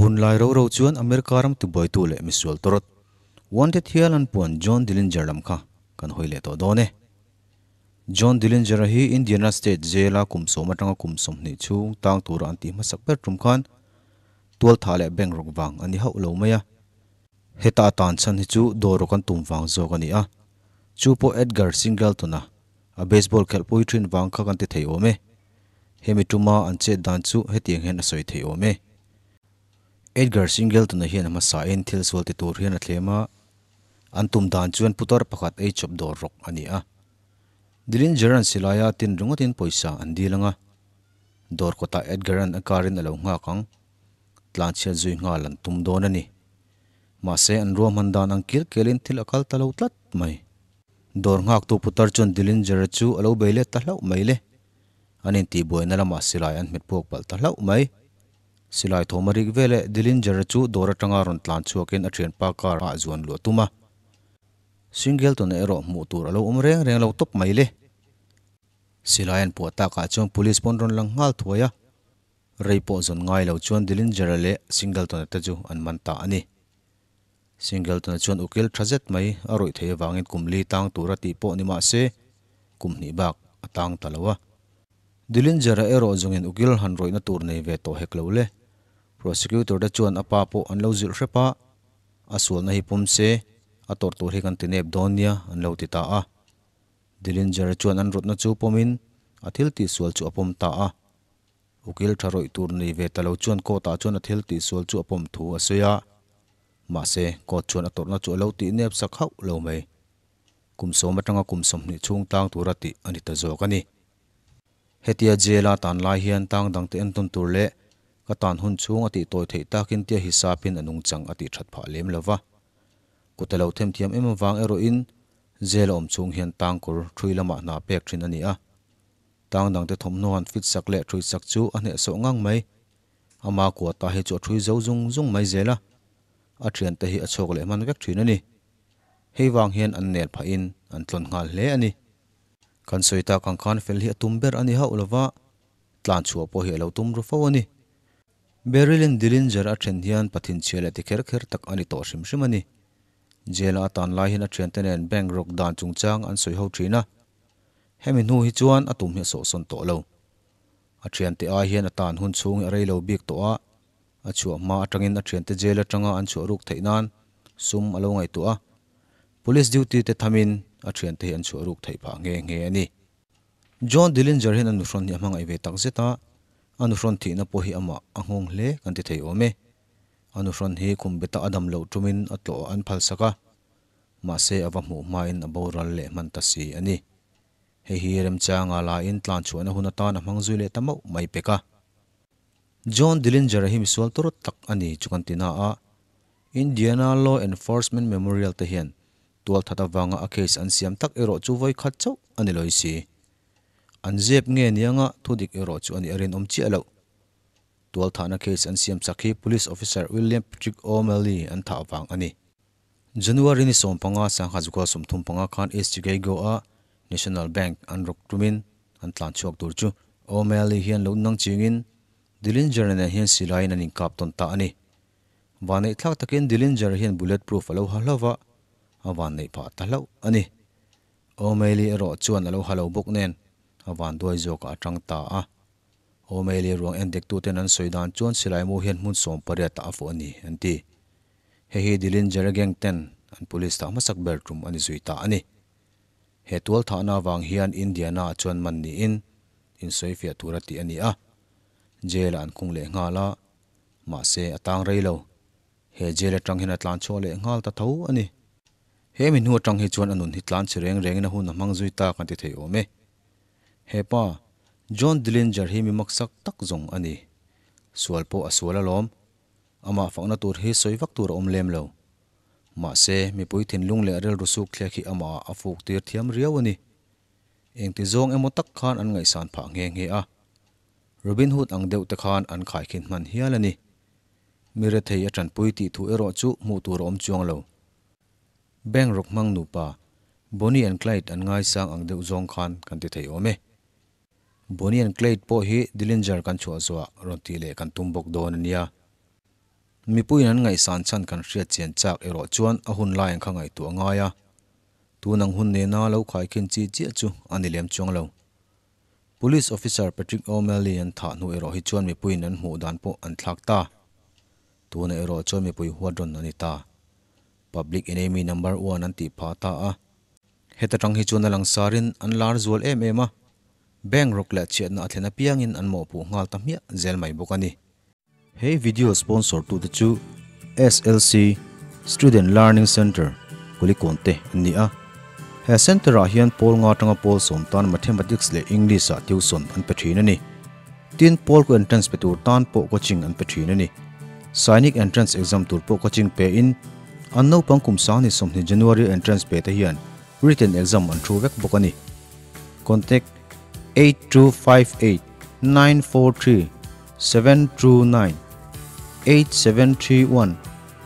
hun lai ro ro chuan America ram tibuaitu leh misual tawrawt Wanted hial an puan John Dillinger lam kha kan hawi leh tawh dawn e. John Dillinger-a hi Indiana State jail-a kum sawm atanga kum 20 chhung tang tura an tih hmasak ber tum khan tual thah leh bank rawk vang a ni hauh lo mai a. Heta a tan chhan hi chu dawr rawk an tum vang zawk a ni a. Chu pawh Edgar Singleton-a a baseball khelh pui thin vang kha kan ti thei awm e. Hemi tuma an chet dan chu hetiang hian a sawi thei awm e. Edgar Singleton-a hian a hmasain thil sual ti tur hian a thlem a, an tum dan chuan putar pakhat ei chawp dawr rawk a ni a. Dillinger-a'n silaia tin ringawtin pawisa an dil ang a, dawr kawtah Edgar-a'n a car-in a lo nghak ang. Tlanchhiat zui nghal an tum dawn a ni. Mahse, an ruahman dan ang kil kelin thil a kal ta lo tlat mai. Dawr nghaktu putar chuan Dillinger-a chu a lo bei let ta hlauh mai le. An intihbuaina lamah silai an hmet puak palh ta hlauh mai. Silai thawm a rik veleh Dillinger-a chu dawr atanga rawn tlan chhuakin a thianpa car ah zuan luah tum a. Singleton-a erawh hmuh tur a lo awm reng reng lo tawp mai le. Silai an puah takah chuan police pawn rawn lang nghal thuai a. Rei pawh zawn ngai lo chuan Dillinger-a leh Singleton-a te chu an man ta a ni. Singleton-a chuan ukil tha zet mai a rawih theih avangin kum li tang tur a tih pawh ni mah se, kum hnih bak a tang ta lo a. Dillinger-a erawh zawngin ukil han rawihna tur nei ve tawh hek lo le. Prosecutor te chuan a pa pawh an lo zilh hrep a, a sualna hi pawm se, a tawrh tur hi kan ti nep dawn nia an lo ti ta a. Dillinger-a chuan an rawtna chu pawmin a thil tihsual chu a pawm ta a. Ukil tha rawih tur nei ve ta lo chuan court ah chuan a thil tihsual chu a pawm thu a sawi a. Mahse, court chuan a tawrhna chu a lo tih nep sak hauh lo mai. Kum sawm atanga kum 20 chhung tang tura tih a ni ta zawk a ni. Hetia jail a tan lai hian tang dangte entawn tur leh ka tan hun chhung a tih tawi theih takin tia hisapin a nungchang a tih that phah lem lo va. Kut a lo themthiam em avang erawhin jail a awm chhung hian tangkawr thui lamah hna pek thin a ni a. Tang dangte thawmhnaw han fit sak leh thui sak chu a hnehsawh ngang mai. Ama kuata hi chu a thui zo zung zung mai zel a, a thiante hi a chhuak leh hman vek thin a ni. Hei vang hian an nel phahin an tlawn nghal hle a ni. Kan sawi tak ang khan fel hi a tum ber a ni hauh lova, tlan chhuah pawh hi a lo tum ru fo a ni. Beryl-in Dillinger a then hian pathin chhia leh ti kher kher tak a ni tawh hrim hrim a ni. Jail-a a tan lai hian a thiante nen bank rawk dan chungchang an sawi ho thin a. Hemi hnu hi chuan a tum hi a sawhsawn tawh lo. A thiante ai hian a tan hun chhung hi a rei lo bik tawh a, a chhuah hma atangin a thiante jail atanga an chhuah ruk theih nan sum a lo ngaihtuah a, police duty te thamin a thiante hi an chhuah ruk theih phah nghe nghe a ni. John Dillinger hian a nuhrawn hi a hmangaih ve tak zet a, a nuhrawn thihna pawh hi amah a nghawng hle kan ti thei awm e. A nuhrawn hi khum beta a dam loh tumin a tlawh an phalsak a, mahse a va hmuh hmain a boral leh hman ta si a ni. Hei hi remchanga laiin tlan chhuahna hun atan a hmang zui leh ta mauh mai pek a. John Dillinger-a hi misual tawrh tak a ni chu kan ti na a, Indiana Law Enforcement Memorial te hian tualthat avanga a case an siam tak erawh chu vawi khat chauh a ni lawi si. An zep nge nianga thudik erawh chu a nih a rinawm chiah loh. Tualthahna case an siam chak hi Police Officer William Patrick O'Malley an thah vang a ni. January ni 15 sangha zuka 35 khan East Chicago-a National Bank an rawk tumin an tlan chhuak tur chu O'Malley hian lo nang chingin Dillinger nen hian silaiin an inkap tawn ta a ni. Vanneih thlak takin Dillinger hian bullet proof a lo ha hlauh va, a vanneih phah ta hlauh a ni. O'Malley erawh chuan a lo ha lo bawk nen a van duai zawkah a tang ta a. O'Malley ruang endektuten an sawi dan chuan silai mu hian hmun 18 ah a fuh a ni, an ti. Hei hi Dillinger gang ten an police tah hmasak ber tum a ni zui ta a ni. He tual thahna avang hian Indiana ah chuan man niin insawifiah tur a tih a ni a. Jail ah an khung leh nghal a, mahse a tang rei lo. He jail atang hian a tlan chhuak leh nghal ta tho a ni. He mi hnu atang hi chuan a nun hi tlan chi reng rengin a hun a hmang zui tak an ti thei awm e. He pa, John Dillinger hi mi maksak tak zawng a ni. Sual pawh a sual alawm. Amah fakna tur hi sawi vak tur a awm lem lo. Mahse, mipui thinlung leh rilru suk thlek hi amah a fuk tir thiam riau a ni. Engti zawng emaw tak khan an ngaihsan phah nghe nghe a. Robin Hood ang deuh te khan an khaikhin hman hial a ni. Mi rethei a tanpui tih thu erawh chu hmuh tur a awm chuang lo. Bank rawk hmang nupa Bonnie and Clyde an ngaisang ang deuh zawng khan kan ti thei awm e. Bonnie and Clyde pawh hi Dillinger kan chhuah zuah rawn tih leh kan tum bawk dawn a nia. Mipuiin an ngaihsan chhan kan hriat chian chak erawh chuan a hun lai ang kha ngaihtuah a ngai a, tun ang hun nena lo khaikhin chi chiah chu a ni lem chuang lo. Police Officer Patrick O'Malley an thah hnu erawh hi chuan mipuiin an hmuh dan pawh an thlak ta. Tunah erawh chuan mipui huat rawn a ni ta. Public Enemy Number One an tih phah ta a. Heta tang hi chuan a langsarin an lar zual em em a, bank rawk leh chhiatna a thlen apiangin an mawhpuh nghal ta hmiah zel mai bawk a ni. He video sponsor tute chu SLC, Student Learning Centre, Kulikawn te an ni a. He centre ah hian pawl nga atanga pawl sawm tan Mathematics leh English ah tuition an pe thin a ni. Tin, pawl ku entrance pe tur tan pawh coaching an pe thin a ni. Sainik entrance exam tur pawh coaching pe in an naupang kum sang ni 20 January entrance pe te hian written exam an thu vek bawk a ni. Contact 8258 943 729 8731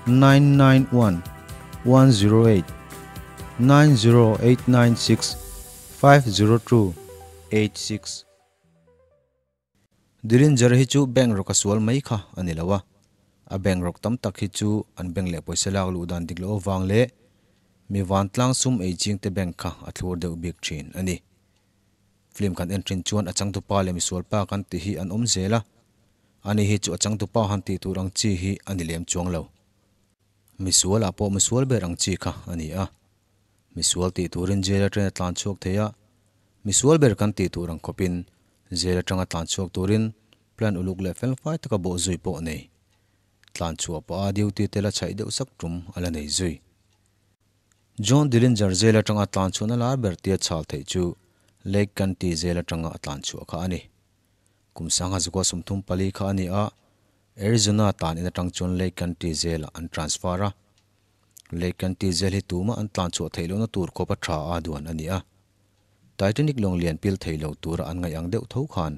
991 108 90896 502 86. Dillinger hi chu bank rawk a sual mai kha a ni lo a, a bank rawk tam tak hi chu an bank leh pawisa lak luh dan dik loh avang leh mi vantlang sum ei ching te bank kha a thlur deuh bik thin a ni. Film kan en thin chuan a changtupa leh misualpa kan tih hi an awm zel a, ani hi chu a changtupa han tih tur ang chi hi a ni lem chuang lo. Misualah pawh misual ber ang chi kha a ni a, misual tih turin jail atangin a tlan chhuak thei a, misual ber kan tih tur ang khawpin jail atanga tlan chhuak turin plan uluk leh felfai taka bawh zui pawh nei. Tlan chhuah pah a duty te la chhaih deuh sak tum a la nei zui. John Dillinger jail atanga tlan chhuahna lar ber tia chhal theih chu Lake County jail atanga a tlan chhuah kha a ni. Kum sangha zukua 34 kha a ni a, Arizona tan in atang chuan Lake County jail ah an transfer a. Lake County jail hi tumah an tlan chhuah theih lohna tur khawpa tha a duan a ni a. Titanic lawng lian pil thei lo tura an ngaih ang deuh tho khan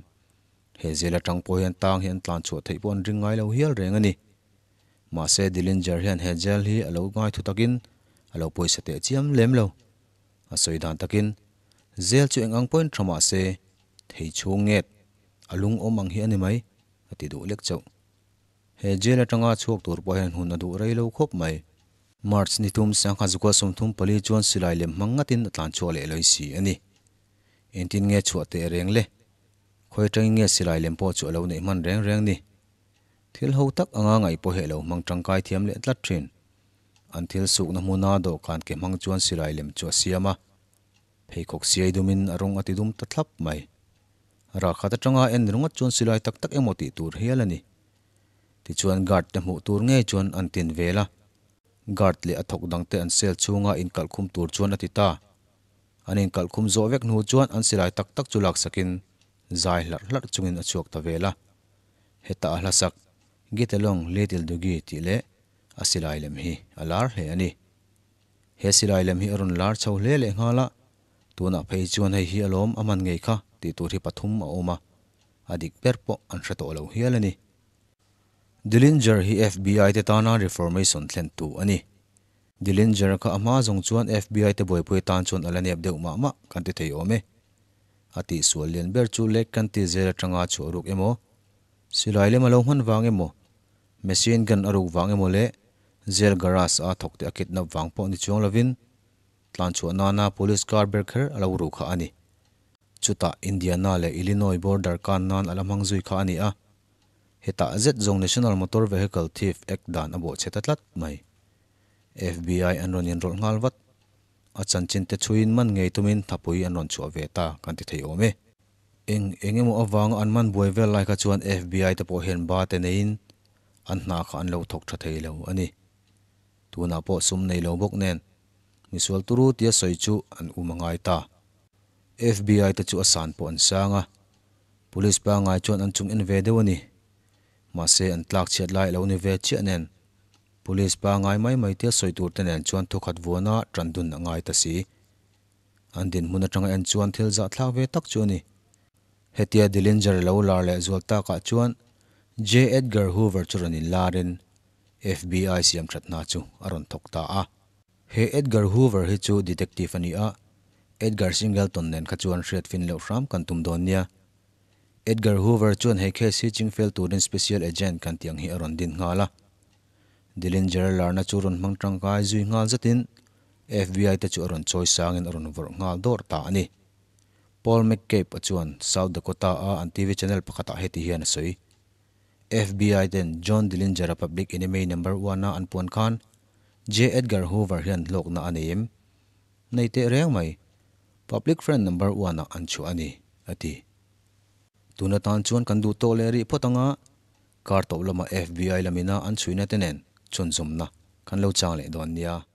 he jail atang pawh hian tang hi an tlan chhuah theih pawh an ring ngai lo hial reng a ni. Mahse Dillinger hian he jail hi a lo ngai thu takin a lo pawisa teh chiam lem lo. A sawi dan takin, Jail chu eng ang pawhin tha mahse thei chhung nget a lung awm ang hi a ni mai, a ti duh lek chauh. He jail atanga chhuak tur pawh hian hun a duh rei lo khawp mai. March ni tum sangha zukua 34 chuan silai lem hmang ngatin a tlan chhuak leh lawi si a ni. Engtin nge chhuah teh reng le? Khawi atangin nge silai lem pawh chu a lo neih hman reng reng ni? Thil ho tak anga ngaih pawh heh lo hmang tangkai thiam leh tlat thin. An thil sukna hmuna dawhkan ke hmang chuan silai lem chu a siam a. Pheikhawk siai dumin a rawng a ti dum ta thlap mai. Ralkhat atanga en ringawt chuan silai tak tak emaw tih tur hial a ni. Tichuan guard te hmuh tur ngei chuan an tin vel a. Guard leh a thawk dangte an cell chhunga inkalhkhum tur chuan a ti ta. An inkalhkhum zawh vek hnu chuan an silai tak tak chu laksakin zai hlarh hlarh chungin a chhuak ta vel a. Heta a hlasak, Get along little doggy tih leh a silai lem hi a lar hle a ni. He silai lem hi a rawn lar chho hle leh nghal a, tunah phei chuan hei hi a lawm a man ngei kha tih tur hi pathum a awm a, a dik ber pawh an hre tawh lo hial a ni. Dillinger hi FBI te tana reformation thlentu a ni. Dillinger kha a hma zawng chuan FBI te buaipui tan chuan a la nep deuh mah mah kan ti thei awm e. A tihsual lian ber chu Lake County zel atanga chhuah ruk emaw, silai lem a lo hman vang emaw, machine gun a ruk vang emaw leh jail garage a thawk te a kidnap vang pawh ni chuang lovin tlan chhuah nana police car ber kher a lo ru kha a ni. Chutah Indiana leh Illinois border kan nan a la hmang zui kha a ni a. Hetah zet zawng National Motor Vehicle Thief Act dan a bawhchhe ta tlat mai. FBI an rawn inrawlh nghal vat. A chanchin te chhuiin man ngei tumin thapui an rawn chhuah ve ta kan ti thei awm e. Eng eng emaw avanga an man buai vel lai kha chuan FBI te pawh hian ba te neiin an hna kha an lo thawk tha thei lo a ni. Tunah pawh sum nei lo bawk nen misual turu tia sawi chu an um a ngai ta. FBI te chu a san pawh an sang a, police pangngai chuan an chung en ve deuh a ni. Mahse an tlak chhiat lai a lo ni ve chiah nen Police pangngai mai mai te sawi tur te nen chuan thawkhat vuana tan dun a ngai ta si. An dinhmun atanga en chuan thil zahthlak ve tak chu a ni. Hetia Dillinger lo lar leh zual takah chuan J. Edgar Hoover chu rawn inlarin FBI siam that hna chu a rawn thawk ta a. He Edgar Hoover hi chu detective a ni a, Edgar Singleton nen kha chuan hriat fin loh hram kan tum dawn nia. Edgar Hoover chuan he case hi chingfel turin special agent kan tih ang hi a rawn din nghal a. Dillinger larna chu rawn hmang tangkai zui nghal zatin FBI te chu a rawn chawi sangin a rawn vawrh nghal dawr ta a ni. Paul McCabe a chuan South Dakota a an TV channel pakhatah heti hian a sawi. FBI ten John Dillinger a public enemy number one a an puan khan J. Edgar Hoover hian hlawkna a nei em? Nei teh reng mai. Public friend number one ah an chhuah a ni, a ti. Tuna tan chuan kan duh tawh leh rih phawt anga kar tawp lama FBI lamina an chhuina te nen chhunzawmna kan lo chang leh dawn nia.